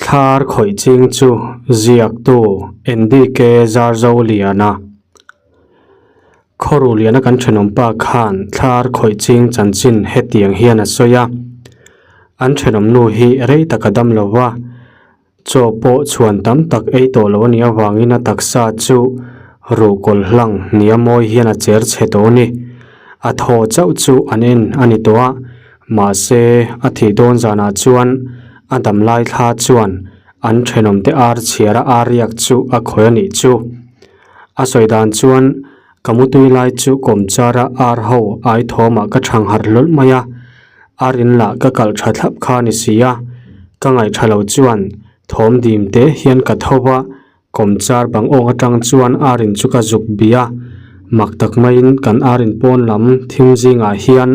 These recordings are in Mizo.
Thlar khawih ching chu ziaktu NDK Zarzoliana Khawruhliana kan thenawmpa khan thlar khawih ching chanchin hetiang hian a sawi a, an thenawmnu hi rei tak a dam lo va, Chaw pawh chhuan tam tak ei tawh lo a nih avangin a taksa chu ruh kawlh hlang nia mawi hian a cher chhe tawh a ni. A thaw chauh chu an en a ni tawh a, mahse a thih dawn zanah chuan a dam lai thla chuan an thenawmte ar chhiara ar riak chu a khawih a nih chu. A sawi dan chuan ka mutui lai chu kawmchara ar ho ai thawmah ka thang harh hlawlh mai a, A rin lah ka kalh tha thlap kha ni si a, ka ngaih tha lo chuan thawm dim te hian ka tho va, kawmchar bang awng atang chuan a rin chu ka zuk bi a, mak tak maiin kan a rin pawn lam thim zingah hian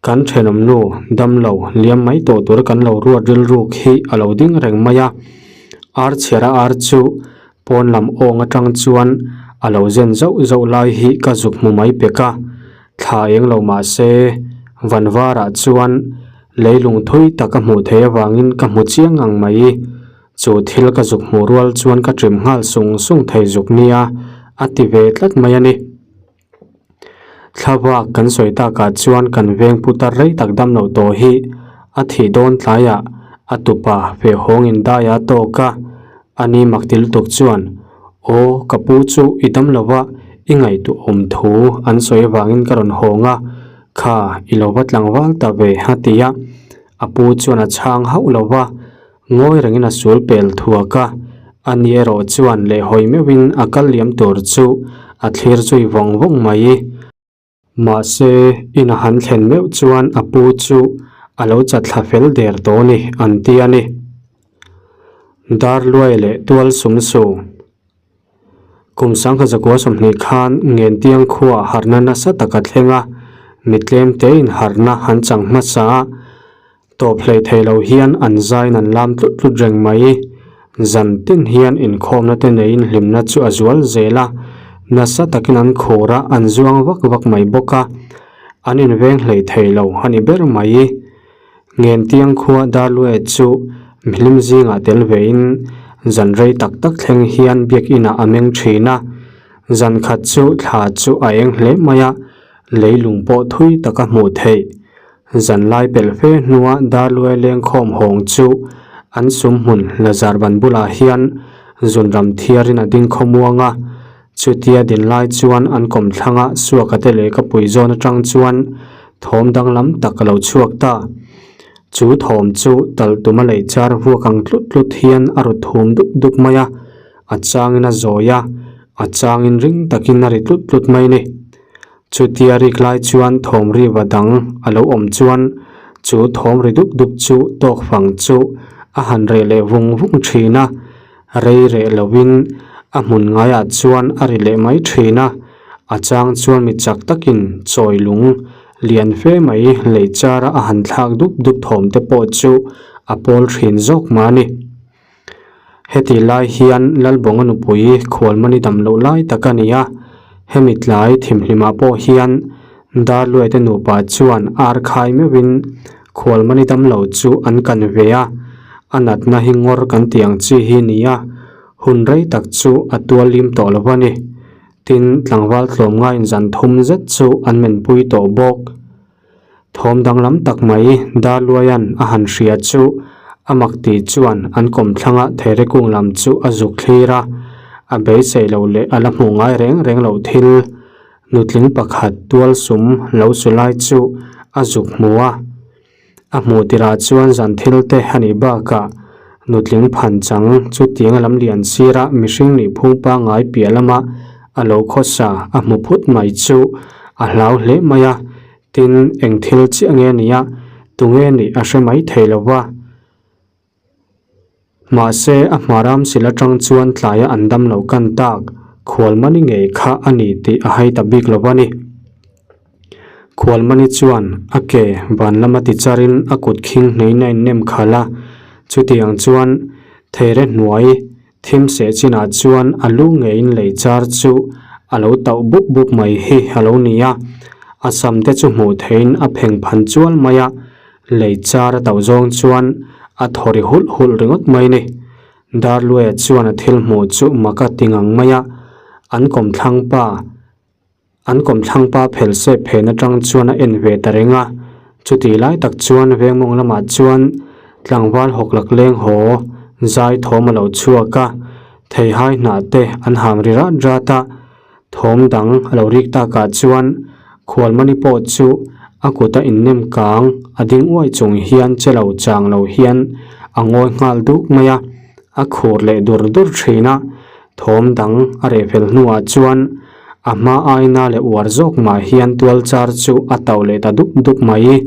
kan thenawm nu damlo liam mai tawh tur kan lo ruat rilruk hi a lo ding reng mai a, ar chhiara ar chu pawn lam awng atang chuan a lo zen zauh zauh lai hi ka zuk hmu mai pek a. Thla eng lo mah se, van varah chuan leilung thui tak a hmuh theih avangin ka hmu chiang ang mai. Chu thil ka zuk hmuh rual chuan ka ṭim nghal sung sung thei zuk nia, a ti ve tlat mai a ni. Thla bak kan sawi takah chuan kan veng putar rei tak dam loh tawh hi a thih dawn tlaiah a tupa fehhawngin dai a tawk a, a ni mak ti lutuk chuan, Aw, ka pu chu i dam lo va, i ngaihtuahawm thu an sawi avangin ka rawn hawng a, kha i lo va tlangval ta ve a ti a. A pu chuan a chhang hauh lo va, ngawi rengin a sul pel thuak a, ani erawh chuan lehhawi meuhin a kal liam tur chu a thlir zui vawng vawng mai. Mahse, in a han thlen meuh chuan a pu chu a lo chat thla fel der tawh a ni, an ti a ni. Dar luai leh tual sum su. Kum sangha zakua 20 khan Ngentiang khuaah harhna nasa tak a thleng a, mi tlem tein harhna an chang hmasa a, Tawp hlei thei lo hian an zain an lam tlut tlut reng mai. Zan tin hian inkhawmna te neiin hlimna chu a zual zel a, nasa takin an khur a, an zuang vak vak mai bawk a. An inveng hlei thei lo a ni ber mai. Ngentiang khua Darlue chu mihlim zingah tel vein zan rei tak tak thleng hian biakinah a meng thin a. Zan khat chu thla chu a eng hle mai a, leilung pawh thui tak a hmuh theih. Zanlai pelh fe hnua Darluai lengkhawm hawng chu an sumhmun Lazar ban bulah hian zunram thiarin a ding khawmuang a, chutia din lai chuan an kawmthlanga Suaka te leh ka pui zawn atang chuan thawm danglam tak a lo chhuak ta. Chu thawm chu talh tuma lei char vuak ang tlut tlut hian a ru thum dup dup mai a, a changin a zawi a, a changin ring takin a ri tlut tlut mai a ni. Chutia rik lai chuan thawm ri va dang a lo awm chuan chu thawm ri dup dup chu tawk fang chu a han reh leh vung vung thin a, rei reh lovin a hmun ngaiah chuan a ri leh mai thin a, a chang chuan mi chak takin chawi lung lian fe mai lei chara a han thlak dup dup thawm te pawh chu a pawl thin zawk mah a ni. Heti lai hian Lalbawnga nupui khualmani dam loh lai tak a ni a, hemi tlai thimhlimah pawh hian Darluaite nupa chuan ar khai meuhin khualmani dam lo chu an kan ve a, a natna hi ngawr kan tih ang chi hi ni a, hun rei tak chu a tualim tawh lo a ni. Tin, tlangval tlawmngaiin zan thum zet chu an menpui tawh bawk. Thawm danglam tak mai Darluaia'n a han hria chu a mak tih chuan an kawmthlanga Theirekung lam chu a zuk thlir a, a beisei lo leh a la hmuh ngai reng reng loh thil nutling pakhat tual sum lo su lai chu a zuk hmu a. A hmuh tirah chuan zan thil te a nih bakah nutling phan chang chutiang a lam lian sira mihring nih phung pangngai piah lama a lo khawsa a hmu phut mai chu a hlau hle mai a, tin eng thil chiah nge nia tunge nih a hre mai thei lo va. Mahse a hma ram sil atang chuan tlaia an dam lo kan tak Khualmani ngei kha a ni tih a hai ta bik lo a ni. Khualmani chuan a ke van lama ti charin a kut khing hneiin a innem khalh a, chutiang chuan theire hnuai Thim seh chinah chuan a lu ngeiin lei char chu a lo tauh bup bup mai hi a lo ni a, a sam te chu hmuh theihin a pheng phan chual mai a, lei char a tauh zawng chuan A thaw ri hulh hulh ringawt mai a ni. Darluaia chuan a thil hmuh chu mak a ti ngang mai a, an kawmthlang pa An kawmthlang pa phel sep phen atang chuan a en ve ta reng a, chutih lai tak chuan vengmawng lamah chuan tlangval hawklak leng haw zai thawm a lo chhuak a, theihai hnah te an ham ri rat rat a, thawm dang a lo rik takah chuan khualmani pawh chu a kut a innem kang a ding uai chung hian che lo chang lo hian a ngawi nghal duk mai a, a khur leh dur dur thin a, thawm dang a reh fel hnuah chuan A hma aina leh uar zawk mah hian tual char chu a tauh leh ta dup dup mai.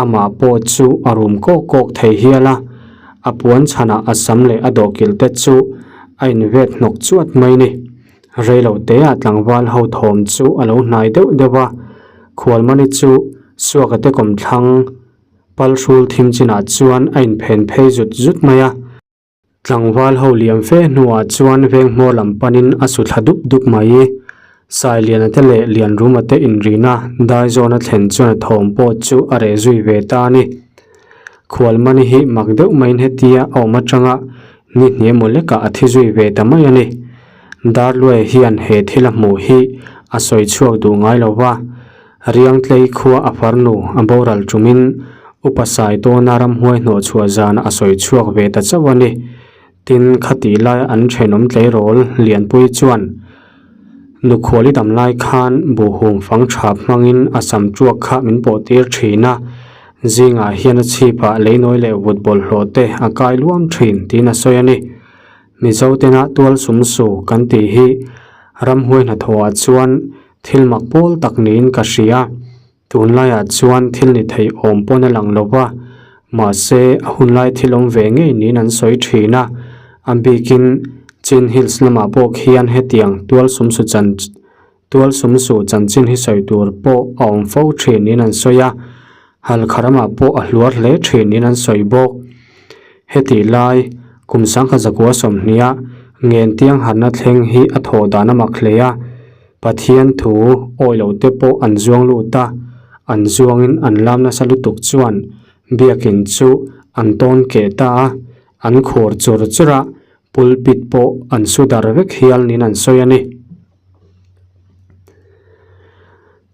Amah pawh chu a rum kawk kawk thei hial a, a puan chhanah a sam leh a dawhkilh te chu a invet hnawk chuat mai ni. Reilo teah tlangval ho thawm chu a lo hnai deuh deuh a, Khualmani chu Suaka te kawmthlang palhrul thim chinah chuan a inphen phei zut zut mai a. Tlangval ho liam fe hnuah chuan veng hmawr lam panin a su thla dup dup mai. Sailiana te leh Lianruma te inrina daizawn a thlen chuan a thawm pawh chu a reh zui ve ta a ni. Khualmani hi mak deuh maiin hetia a awm atanga ni hniam maw lekah a thi zui ve ta mai a ni. Darluaia hian he thil a hmuh hi a sawi chhuak duh ngai lo va. Riangtlei khua a farnu a boral tumin Upa Saitawna ramhuai hnawh chhuah zan a sawi chhuak ve ta chauh a ni. Tin, khatih lai an thenawm tleirawl Lianpui chuan Nukhuali dam lai khan buhhum fang thap hmangin a sam tuak kha min pawh tir thin a, zingah hian a chhipah leinawi leh vut bawlhhlawh te a kai luam thin tiin a sawi a ni. Mizo tena tual sum su kan tih hi ramhuai hnathawhah chuan Thil mak pawl tak niin ka hria. Tunlaiah chuan thil ni thei awm pawn a lang lo va, mahse a hunlai thil awm ve ngei niin an sawi thin a. A bikin Chin Hills lamah pawh khian hetiang tual sumsu chan tual sumsu chanchin hi sawi tur pawh a awm fo thin niin an sawi a. Halkha ramah pawh a hluar hle thin niin an sawi bawk. Hetih lai, kum sangkhat zakua sawmhniha Ngentiang harna thleng hi a thawh dan a mak hle a, Pathian thu awi lo te pawh an zuang lut a, an zuangin an lam nasa lutuk chuan biakin chu an tawn keh ta a, an khur chur chur a, pulpit pawh an su dar vek hial niin an sawi a ni.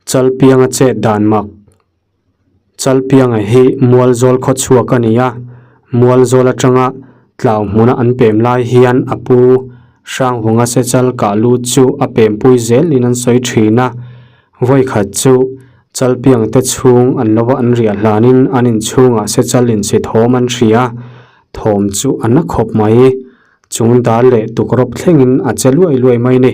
Chalpianga chet dan mak. Chalpianga hi Mualzawl khaw chhuak a ni a, Mualzawl atanga tlau hmuna an pem lai hian a pu Hrangvunga Sechal kah lu chu a pempui zel niin an sawi thin a. Vawikhat chu Chalpiang te chhung an lova an riah hlanin an inchhungah Sechal insi thawm an hria a, thawm chu a na khawp mai. Chung dar leh tukrawp thlengin a che luai luai mai ni.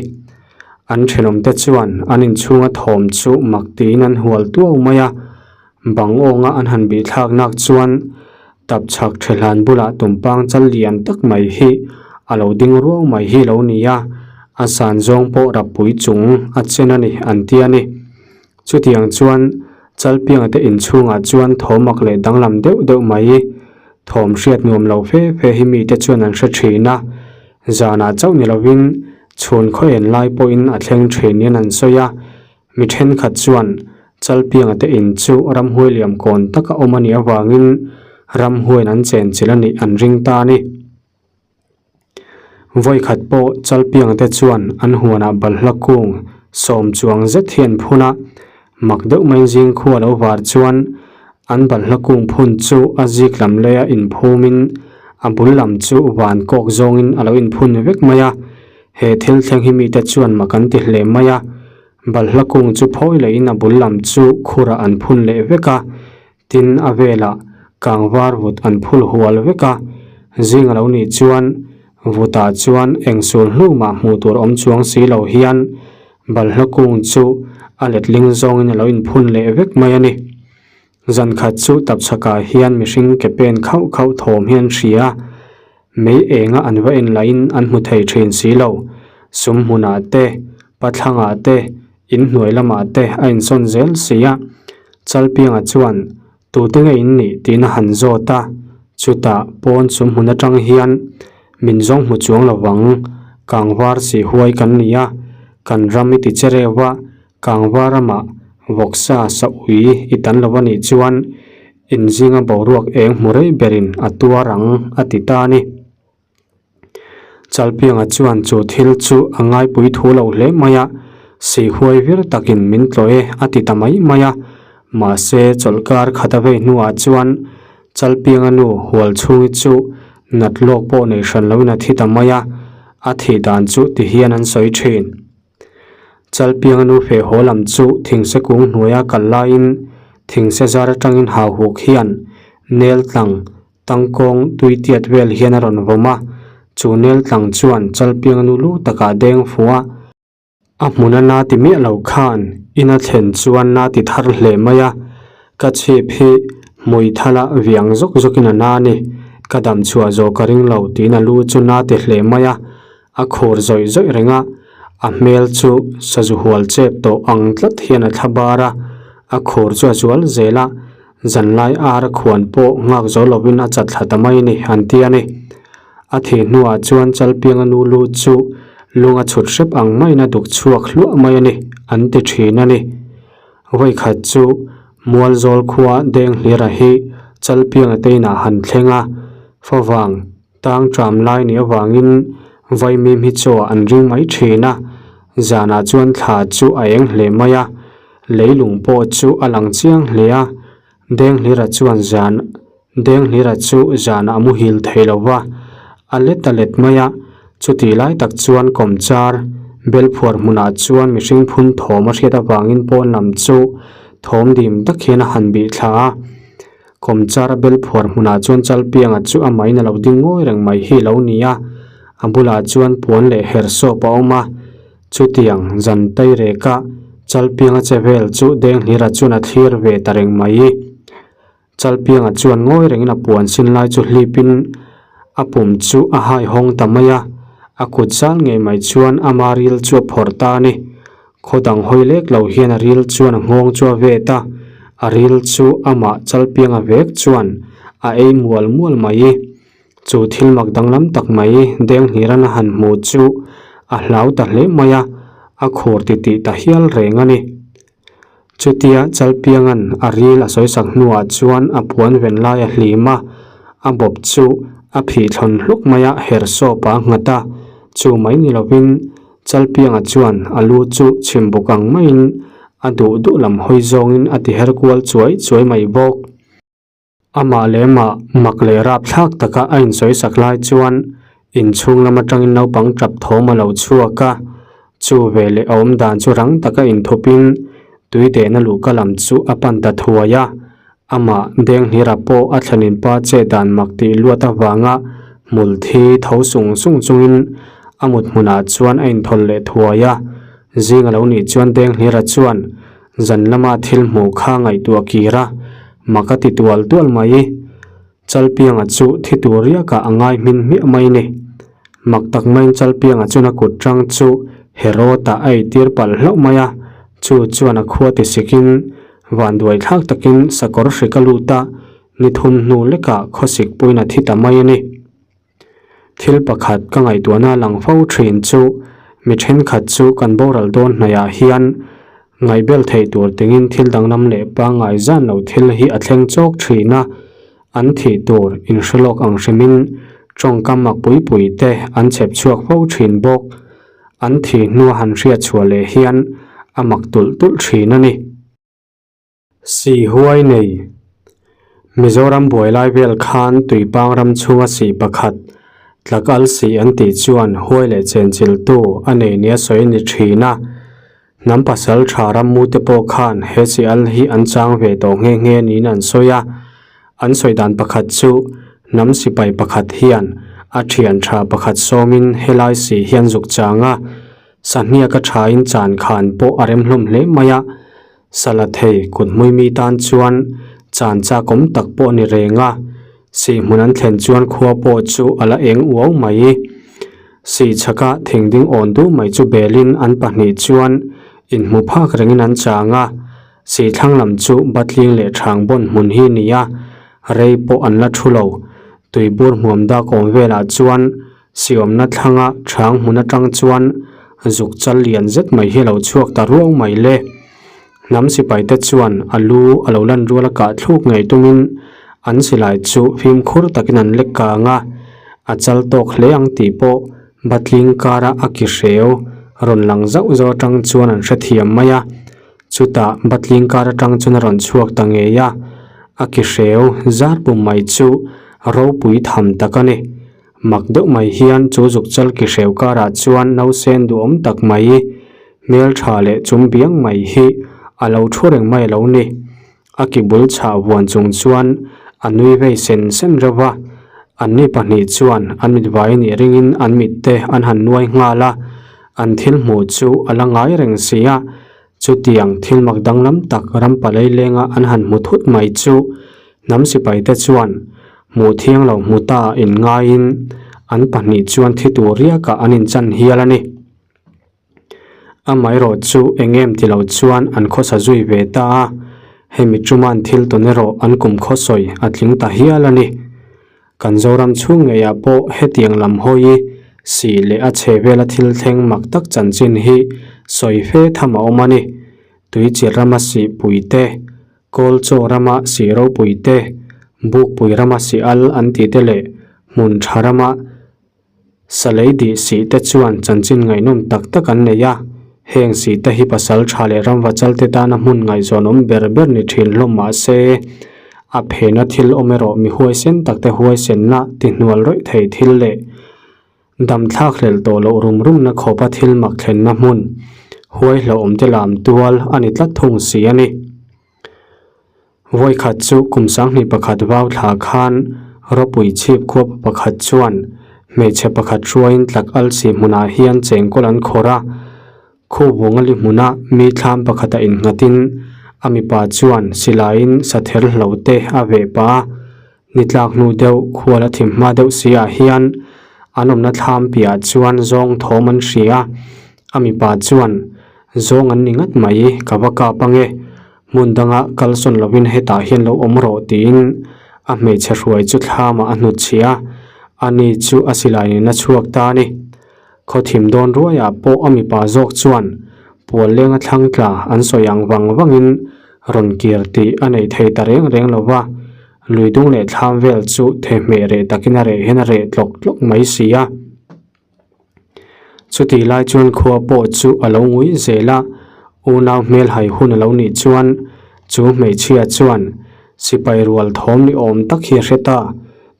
An thenawmte chuan an inchhunga thawm chu mak tiin an hual tuau mai a, bang awnga an han bih thlak nak chuan tapchhak thehlan bulah tumpang chal lian tak mai hi a lo ding ruau mai hi lo ni a, a san zawng pawh rappui chung a chen a ni an ti a ni. Chutiang chuan Chalpianga te inchhungah chuan thawmak leh danglam deuh deuh mai thawm hriat nuam lo fe fe hi mite chuan an hre thin a, zanah chauh ni lovin chhun khaw en lai pawhin a thleng thin niin an sawi a, mi thenkhat chuan Chalpianga te in chu ramhuai liam kawn taka awm a nih avangin ramhuaiin an chenchilh a nih an ring ta a ni. Vawikhat pawh Chalpiang te chuan an huanah balhla kung sawm chuang zet hi an phun a, mak deuh mai zingkhua lo var chuan an balhla kung phun chu a zik lam leia inphumin a bul lam chu van kawk zawngin a lo inphun vek mai a, he thil thleng hi mite chuan mak an ti hle mai a, balhla kung chu phawi lehin a bul lam chu khurah an phun leh vek a, Tin, a velah kangvar vut an phul hual vek a, zing a lo nih chuan vutah chuan eng sul hnu mah hmuh tur awm chuang si lo hian balhla kung chu a letling zawngin a lo inphun leh vek mai a ni. Zankhat chu tapchhakah hian mihring ke pen khauh khauh thawm hi an hria a, mei enga an va en lahin an hmu thei thin si lo, sum hmunah te, pathlangah te, In hnuai lamah te a insawn zel si a, Chalpianga chuan tute nge in nih tiin a han zawt a, chutah pawn chu hmun atang hian min zawng hmu chuang lo vang, kangvar si huai kan ni a, kan ram i ti che reuh a, kangvar ramah vawksa sa ui i tan lo a nih chuan. Inzinga boruak eng hmu rei berin a tuar ang, a ti ta a ni. Chalpianga chuan chu thil chu a ngaipui thu lo hle mai a, Seihuai vir takin min tlawh e a ti ta mai mai a. Mahse, chawlhkar khat a vei hnuah chuan Chalpianga nu hual chhungi chu nat lawk pawh nei hran loin a thi ta mai a, a thih dan chu ti hian an sawi thin. Chalpianga nu feh haw lam chu thingse kung hnuaia kal laiin thingse zar atangin hauhuk hian nel tlang Tangkawng tui tiat vel hian a rawn vawm a, chu nel tlang chuan Chalpianga nu lu takah deng fuh a. A hmuna na ti miah lo khan in a thlen chuan na ti thar hle mai a, ka chhip hi hmui thala viang zawk zawkin a na a ni, ka dam chhuah zawh ka ring lo tiin a lu chu na ti hle mai a, a khur zawih zawih reng a, a hmel chu sazu hual chep tawh ang tlat hian a thla bar a, a khur chu a zual zel a, zanlai ar a khuan pawh nghak zo lovin a chat thla ta mai a ni an ti a ni. A thih hnuah chuan Chalpianga nu lu chu lung a chhut hrep ang maiin a duk chhuak hluah mai a ni an ti thin a ni. Vawikhat chu Mualzawl khua Denghlira hi Chalpianga te inah han thleng a, favang Tang tram lai nih avangin vaimim hi chaw an ring mai thin a, zanah chuan thla chu a eng hle mai a, leilung pawh chu a lang chiang hle a, Denghlira chuan zan Denghlira chu zanah a muhil thei lo va, a let a let mai a, chutih lai tak chuan kawmchar belphuar hmunah chuan mihring phun thawm a hriat avangin pawn lam chu thawm dim tak hian a han bih thla a. Kawmchar bel phuar hmunah chuan Chalpianga chu a main a lo ding ngawi reng mai hi lo ni a, a bulah chuan puan leh her sawp a awm a. Chutiang zan tai reka Chalpianga che vel chu Denghlira chuan a thlir ve ta reng mai. Chalpianga chuan ngawi rengin a puan sin lai chu hlipin a pum chu a hai hawng ta mai a, a kut zal ngei mai chuan ama ril chu a phawrh ta a ni. Khaw dang hawi lek lo hian a ril chuan a nghawng chu a vet a, a ril chu amah chalpianga vek chuan a ei mual mual mai. Chu thil mak danglam tak mai Denghlira'n a han hmu chu a hlau ta hle mai a, a khur titih ta hial reng a ni. Chutia Chalpianga'n a ril a sawisak hnuah chuan a puan ven lai a hlim a, a bawp chu a phih thlawn hluk mai a, her sawp a nghat a, chu mai ni lovin Chalpianga chuan a lu chu chhim bawk ang maiin a duh duh lam hawi zawngin a ti her kual chuai chuai mai bawk. Amah leh mah mak leh rap thlak taka a insawi sak lai chuan inchhung lam atangin naupang tap thawm a lo chhuak a, chu veleh a awm dan chu rang taka inthupin tui dehna luhka lam chu a pan ta thuai a. Amah Denghlira pawh a thlenin pa che dan mak tih luat avanga hmul thi tho sung sung chungin a mut hmunah chuan a inthawl leh thuai a. Zing a lo nih chuan Denghlira chuan zan lama thil hmuh kha ngaihtuah kir a, mak a ti tual tual mai. Chalpianga chu thi tur riakah a ngai hmin hmiah mai ni. Mak tak maiin Chalpianga chuan a kut tang chu Herod-ah a eitir palh hlauh mai a, chu chuan a khua ti sikin Vanduai thlak takin sakawr hrik a lut a, ni thum hnu lekah khawsik puiin a thi ta mai a ni. Thil pakhat ka ngaihtuahna lang fo thin chu mi thenkhat chu kan boral dawn hnaihah hian ngaihbel theih tur tingin thil danglam leh pangngai zan lo thil hi a thleng chawk thin a, an thih tur inhre lawk ang hrimin tawngkam mak pui pui te an chhep chhuak fo thin bawk. An thih hnua han hriat chhuah leh hian a mak tulh tulh thin a ni. Sihhuai nei Mizoram buai lai vel khan Tuipang ram chhunga sih pakhat Tlakal sih an tih chuan huai leh chenchiltu a nei nia sawi a ni thin a. Hnam pasal tha rammu te pawh khan he sih al hi an chang ve tawh nghe nghe niin an sawi a. An sawi dan pakhat chu hnam sipai pakhat hian a thian tha pakhat sawmin helai sih hian zuk chang a. Sahniaka thain chan khan pawh a rem hlawm hle mai a. Sala thei kut hmui mi tan chuan chan chak awm tak pawh a ni reng a, sih hmun an thlen chuan khua pawh chu a la eng uau mai. Sih chhaka thing ding awn duh mai chu belin an pahnih chuan inhmu phak rengin an chang a, sih thlang lam chu batling leh thang bawn hmun hi ni a, rei pawh an la thu lo. Tuibur hmuam dak awm velah chuan Siawmna thlanga chhang hmun atang chuan zuk chal lian zet mai hi a lo chhuak ta ruau mai le. Hnam sipaite chuan a lu a lo lan rual a kah thluk ngei tumin an silai chu fimkhur takin an lek kang a, a chal tawk hle ang tih pawh Batling kara a ki hreu rawn lang zauh zauh atang chuan an hrethiam mai a. Chutah Batling kar atang chuan a rawn chhuak ta ngei a, a ki hreu zar pum mai chu ropui tham tak a ni. Mak deuh mai hian chu zukchal ki hreu karah chuan nausen duhawm tak mai, hmeltha leh chum biang mai hi a lo thu reng mai a lo ni. A ki bul chhah vuan chung chuan a nui vei sen sen reuh va, anni pahnih chuan an mit vai nih ringin an mit te an han nuai nghal a, an thil hmuh chu a la ngai reng si a, chutiang thil mak danglam tak ram palei lenga an han hmu thut mai chu Hnam sipaite chuan hmuh thiang lo hmu ta inngaiin an pahnih chuan thi tur riakah an inchan hial a ni. Amaherawh chu eng em ti lo chuan an khawsa zui ve ta a, hemi chuman thil tawn erawh an kum khawsawi a tling ta hial a ni. Kan Zoram chhung ngeiah pawh hetiang lam hawi sih leh a chhe vela thil thleng mak tak chanchin hi sawi fe tham a awm a ni. Tuichil rama sihpui te, Kawlchaw rama sih ropui te, Bukpui rama sih al an tih te leh hmun tha rama Salei dih sih te chuan chanchin ngaihnawm tak tak an nei a. Heng sih te hi pasal tha leh ramvachal te tana hmun ngaihzawn awm ber ber ni thin hlawm mah se, a phena thil awm erawh mi huaisen tak te huaisenna ti hnual rawih thei thil leh Damthlak hlelh tawh loh rum rumna khawpa thil mak thlenna hmun, huai hlauhawm te lam tual a ni tlat thung si a ni. Vawikhat chu kum 21 vau thla khan ropui chhip khuap pakhat chuan hmeichhe pakhat hruaiin tlak alsi hmunah hian chengkawl an khawrh a, Khu Vungali hmuna mi thlam pakhata innghatin a mipa chuan silaiin sather hlo te a veh pah a, ni tlak hnu deuh khual a thim hma deuh si ah hian an awmna thlam piahah chuan zawng thawm an hria a, a mipa chuan zawng an ni ngat mai ka va kap ange, hmun danga kalsawn lovin hetah hian lo awm rawh tiin a hmeichhe hruai chu thlamah a hnutchhiah a, ani chu a silai nen a chhuak ta a ni. Khawthim dawn ruaiah pawh a mipa zawk chuan pual lenga thlang tla an sawi ang vang vangin rawn kir tih a nei thei ta reng reng lo va, lui dung leh thlam vel chu thehmeh reh takin a reh hian a reh tlawk tlawk mai si a. Chutih lai chuan khua pawh chu a lo ngui zel a, unau hmel hai hun a lo nih chuan chu hmeichhia chuan sipai rual thawm ni awm tak hi a hre ta,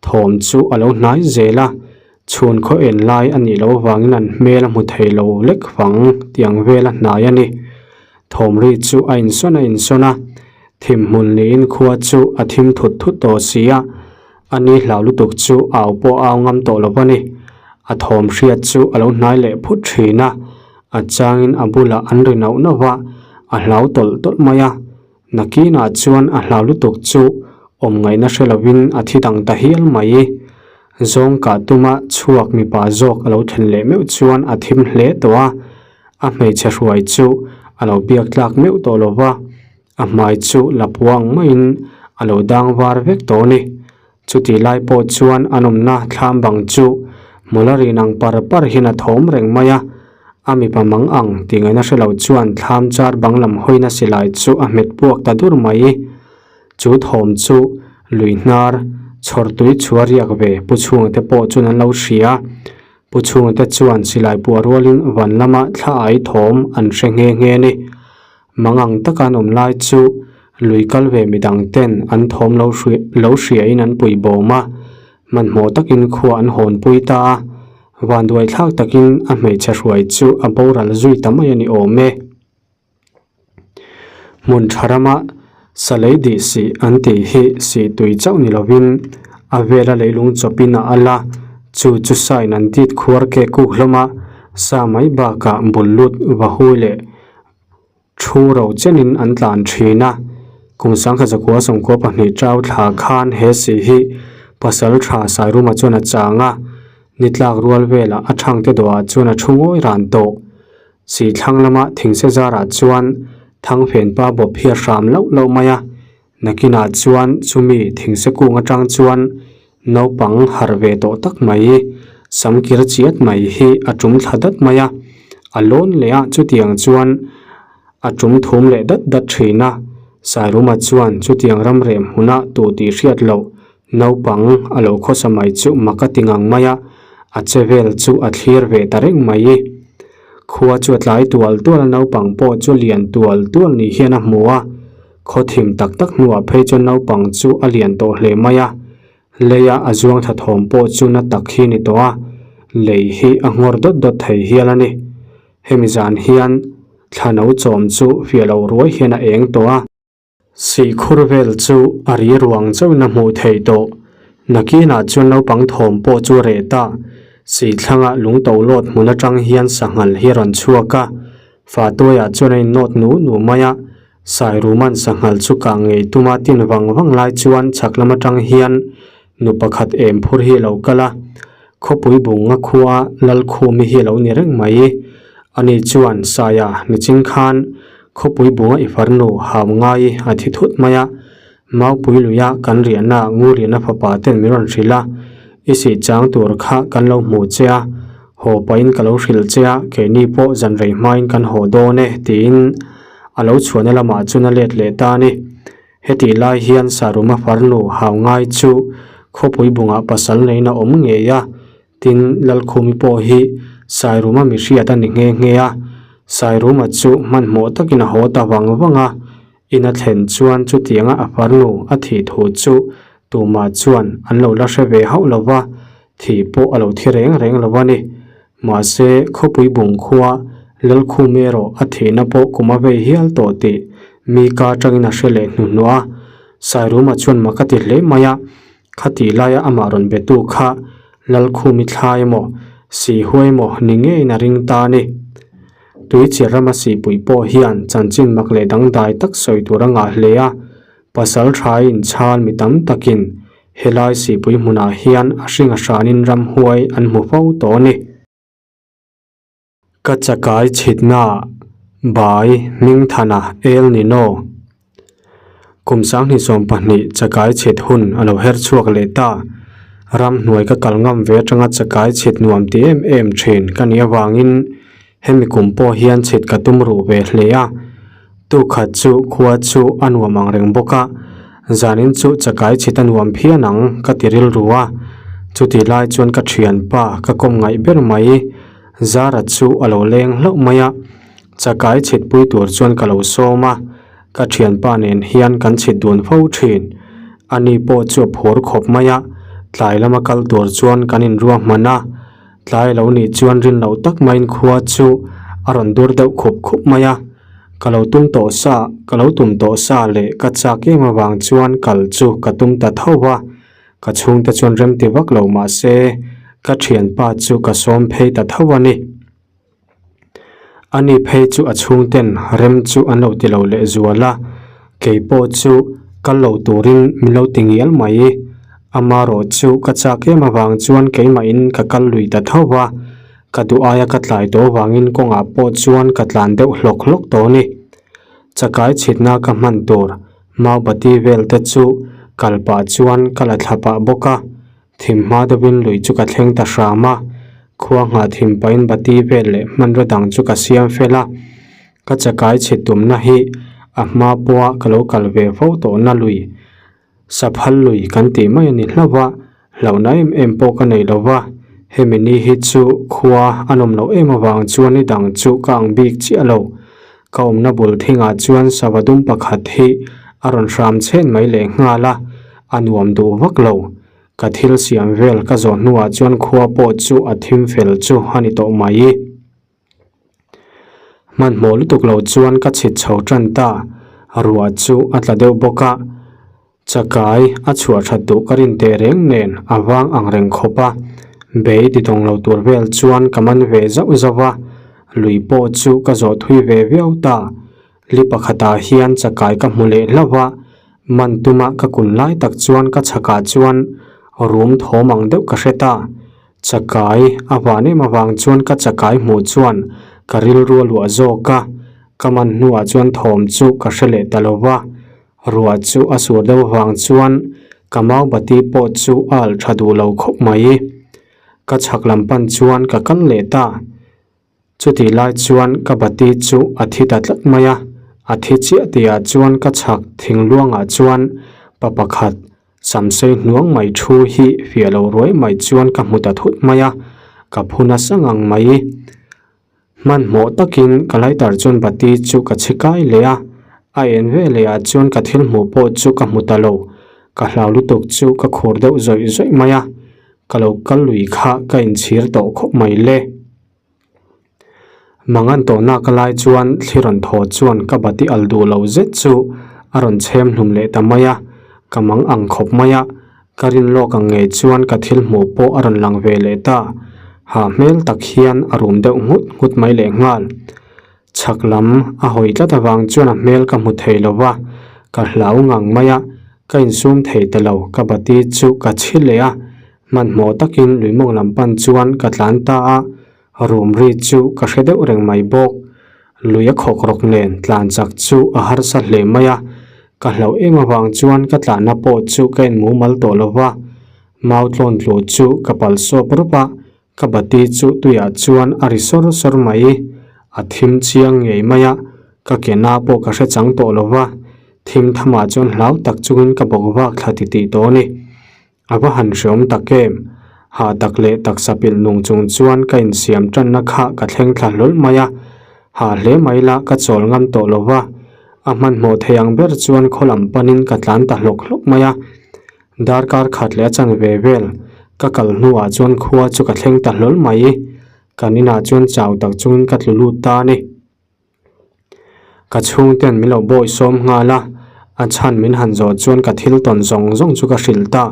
thawm chu a lo hnai zel a, Chhun khaw en lai a nih loh avangin an hmel a hmu thei lo lek vang tiang vel a hnai a ni. Thawm ri chu a insawn a insawn a, thim hmun niin khua chu a thim thut thut tawh si a, a ni hlau lutuk chu au pawh a au ngam tawh lo a ni. A thawm hriat chu a lo hnai leh phut thin a, a changin a bulah an ri nauh nauh va, a hlau tawlh tawlh mai a. Nakinah chuan a hlau lutuk chu awm ngaihna hre lovin a thi dang ta hial mai. Zawng kah tuma chhuak mipa zawk a lo thlen leh meuh chuan a thim hle tawh a, a hmeichhe hruai chu a lo biak tlak meuh tawh lo va, a hmai chu la puang maiin a lo dang var vek tawh a ni. Chutih lai pawh chuan an awmna thlam bang chu hmula rin ang par par hian a thawm reng mai a, a mipa mang ang tih ngaihna hre lo chuan thlam char bang lam hawina silai chu a hmet puak ta dur mai. Chu thawm chu lui hnar chhawr tui chhuah riak ve Pu Chhunga te pawh chuan an lo hria. Pu Chhunga te chuan silai puah rualin van lama thla ai thawm an hre nghe nghe a ni. Mangang taka an awm lai chu lui kal ve midang ten an thawm lo lo hriain an pui bawm a, hmanhmawh takin khua an hawn pui ta a, vanduai thlak takin a hmeichhe hruai chu a boral zui ta mai a ni awm e. Hmun tha rama salei dih sih an tih hi sih tui chauh ni lovin a vela leilung chawpin a al a, chu chu sain an dit khuar ke kuk hlawm a, sa mai bakah bul lut vahu leh Thu ro chenin an tlan thin a, kum 1992 chau thla khan he si hi pasal tha Sairuma chuan a chang a, ni tlak rual velah a thangte dawhah chuan a thu ngawi ran tawh. Si thlang lama thingse zarah chuan Thangfenpa bawp hi a hram loh loh mai a, Nakinah chuan chumi thingse kung atang chuan naupang harh ve tawh tak mai, sam kir chiat mai hi a tum thla dat mai a, a lawn leh a chutiang chuan. A tum thum leh dat dat thin a. Sairuma chuan chutiang ram reh hmuna tu tih hriat loh naupang a lo khawsa mai chu mak a ti ngang mai a, a che vel chu a thlir ve ta reng mai. Khua chu a tlai tual tual a, naupang pawh chu lian tual tual ni hian a hmu a. Khaw thim tak tak hnuah phei chuan naupang chu a lian tawh hle mai a. Leia a zuang tha thawm pawh chu na tak hi ni tawh a, lei hi a nghawr dawt dawt thei hial a ni. Hemi zan hian thla no chawm chu fiah lo ruai hian a eng tawh a. Sihkhur vel chu a ri ruang chauhin a hmuh theih tawh. Nakinah chuan naupang thawm pawh chu a reh ta. Sihthlanga lung to lawt hmun atang hian sanghal hi a rawn chhuak a. Fatuaiah chuan a innawt nu nu mai a. Sairuman sanghal chu kah ngei tuma tin vang vang lai chuan chhak lam atang hian nu pakhat em phur hi a lo kal a. Khawpui bunga khua Lalkhumi hi a lo ni reng mai. Ani chuan Saia nichin khan khawpui bunga i farnu hau ngai a thi thut mai a. Maupui luia kan riahna Nguriana fapa ten min rawn hrilh a, i sih chang tur kha kan lo hmu che a, haw pahin ka lo hrilh che a, keini pawh zan rei hmain kan haw dawn e tiin a lo chhuahna lamah chuan a let leh ta a ni. Hetih lai hian Saruma farnu hau ngai chu khawpui bungah pasal neiin a awm ngei a, tin Lalkhumi pawh hi Sairuma mi hriat a ni nghe nghe a. Sairuma chu hmanhmawh takin a haw ta vang vang a, in a thlen chuan chutianga a farnu a thih thu chu tumah chuan an lo la hre ve hauh lo va, thih pawh a lo thi reng reng lo a ni. Mahse, khawpui bung khua Lalkhum erawh a thihna pawh kum a vei hial tawh tih mi ka atangin a hre leh hnuhnawh a. Sairuma chuan mak a ti hle mai a, khatih laia amah rawn betu kha Lalkhumi thlai emaw, Sihuai emaw ni ngeiin a ring ta a ni. Tuichir rama sihpui pawh hian chanchin mak leh dangdai tak sawi tur a ngah hle a, pasal thain chhal mi tam takin Helai sihpui hmunah hian a hring a hranin ramhuai an hmu fo tawh a ni. Ka chakai chhitna Bai Hmingthana El Nino Kum 2020 chakai chhit hun a lo her chhuak leh ta. Ramhnuai ka kal ngam ve atanga chakai chhit nuam ti em em thin ka nih avangin Hemi kum pawh hian chhit ka tum ruh ve hle a, tukhat chu khua chu a nuam ang reng bawk a, zanin chu chakai chhit a nuam phian ang ka ti rilru a, chutih lai chuan ka thianpa ka kawm ngaih ber mai Zara chu a lo leng hlauh mai a, chakai chhit pui tur chuan ka lo sawm a, ka thianpa nen hian kan chhit dun fo thin, ani pawh chu a phur khawp mai a, tlai lama kal tur chuan kan inruahman a. Tlai lo nih chuan rin loh tak maiin khua chu a rawn dur deuh khup khup mai a, ka lo tum tawh sa, ka lo tum tawh sa leh ka chak em avang chuan kal chu ka tum ta tho va, ka chhungte chuan remti vak lo mah se ka thianpa chu ka sawm phei ta tho a ni. Ani phei chu a chhungten rem chu an lo ti lo leh zual a, kei pawh chu kal lo turin min lo ti ngial mai. Amarawh chu ka chak em avang chuan keimahin ka kal lui ta tho va, ka duh aia ka tlai tawh avangin kawngah pawh chuan ka tlan deuh hlawk hlawk tawh a ni. Chakai chhitna ka hman tur maubati vel te chu kal pah chuan ka la thla pah bawk a. Thim hma deuhin lui chu ka thleng ta hram a, khua nghah thim pahin bati vel leh hmanraw dang chu ka siam fel a, ka chakai chhe tumna hi a hma pawha ka lo kal ve fo tawhna lui, saphal lui kan tih mai a ni hlauh a, hlauhna em em pawh ka nei lo va, hemi ni hi chu khua a nawm loh em avang chuan ni dang chu ka ang bik chiah lo, ka awmna bul thingah chuan sava dum pakhat hi a rawn hram chhen mai leh nghal a, a nuam duh vak lo. Ka thil siam vel ka zawh hnuah chuan khua pawh chu a thim fel chu a ni tawh mai. Hmanhmawh lutuk lo chuan ka chhit chho tan ta, ruah chu a tla deuh bawk a, chakai a chhuah that duh ka rin teh reng nen a vang ang reng khawp a, bei ti tawng lo tur vel chuan ka man ve zauh zauh a, lui pawh chu ka zawh thui ve viau ta. Li pakhatah hian chakai ka hmu leh hlauh a, man tuma ka kun lai tak chuan ka chhakah chuan rum thawm ang deuh ka hre ta. Chakai a van em avang chuan ka chakai hmuh chuan ka rilru a luah zawk a, ka man hnuah chuan thawm chu ka hre leh ta lo va, ruah chu a sur deuh avang chuan ka maubati pawh chu a alh tha duh lo khawp mai. Ka chhak lam pan chuan ka kal leh ta. Chutih lai chuan ka bati chu a thi ta tlat mai a. A thi chiah tihah chuan ka chhak thingluangah chuan pa pakhat Samsei hnuang mai thu hi fiah lo ruai mai chuan ka hmu ta thut mai a, ka phu nasa ngang mai. Hmanhmawh takin ka lighter chuan bati chu ka chhi kai leh a, a en ve leh ah chuan ka thil hmuh pawh chu ka hmu ta lo, ka hlau lutuk chu ka khur deuh zawih zawih mai a, ka lo kal lui kha ka inchhir tawh khawp mai le. Mangan tawhna ka lai chuan thli rawn thaw chuan ka bati al duh lo zet chu a rawn chhem hlum leh ta mai a, ka mang ang khawp mai a, ka rin lawk ang ngei chuan ka thil hmuh pawh a rawn lang ve leh ta, hah hmel tak hian a rum deuh nghut nghut mai leh nghal. Chhak lam a hawi tlat avang chuan a hmel ka hmu thei lo va, ka hlau ngang mai a, ka insum thei ta lo, ka bati chu ka chhi leh a, Hmanhmawh takin lui mawng lam pan chuan ka tlan ta a, rum ri chu ka hre deuh reng mai bawk. Lui a khawk rawk nen tlan chak chu a harsa hle mai a, ka hlauh em avang chuan ka tlanna pawh chu ka en mumal tawh lo va. Mau tlawn tlu chu ka pal sawp rup a, ka bati chu tuiah chuan a ri sawr sawr mai. A thim chiang ngei mai a, ka ke na pawh ka hre chang tawh lo va, thim thamah chuan hlau tak chungin ka bawk vak thla titih tawh a ni. A va han hreawm tak em? Hah tak leh taksa pilh nung chung chuan ka insiam tanna kha ka thleng thla hlawl mai a. Hah hle mai la ka chawl ngam tawh lo va. A hmanhmawh thei ang ber chuan khaw lam panin ka tlan ta hlawk hlawk mai a. Darkar khat leh a chanve vel ka kal hnuah chuan khua chu ka thleng ta hlawl mai. Kan inah chuan chau tak chungin ka tlu lut ta a ni. Ka chhungten min lo bawi sawm nghal a, a chhan min han zawh chuan ka thil tawn zawng zawng chu ka hrilh ta.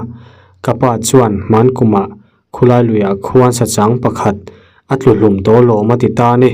Ka pa chuan hman kumah khulai luiah khuan sachang pakhat a tlu hlum tawh lawm a ti ta a ni.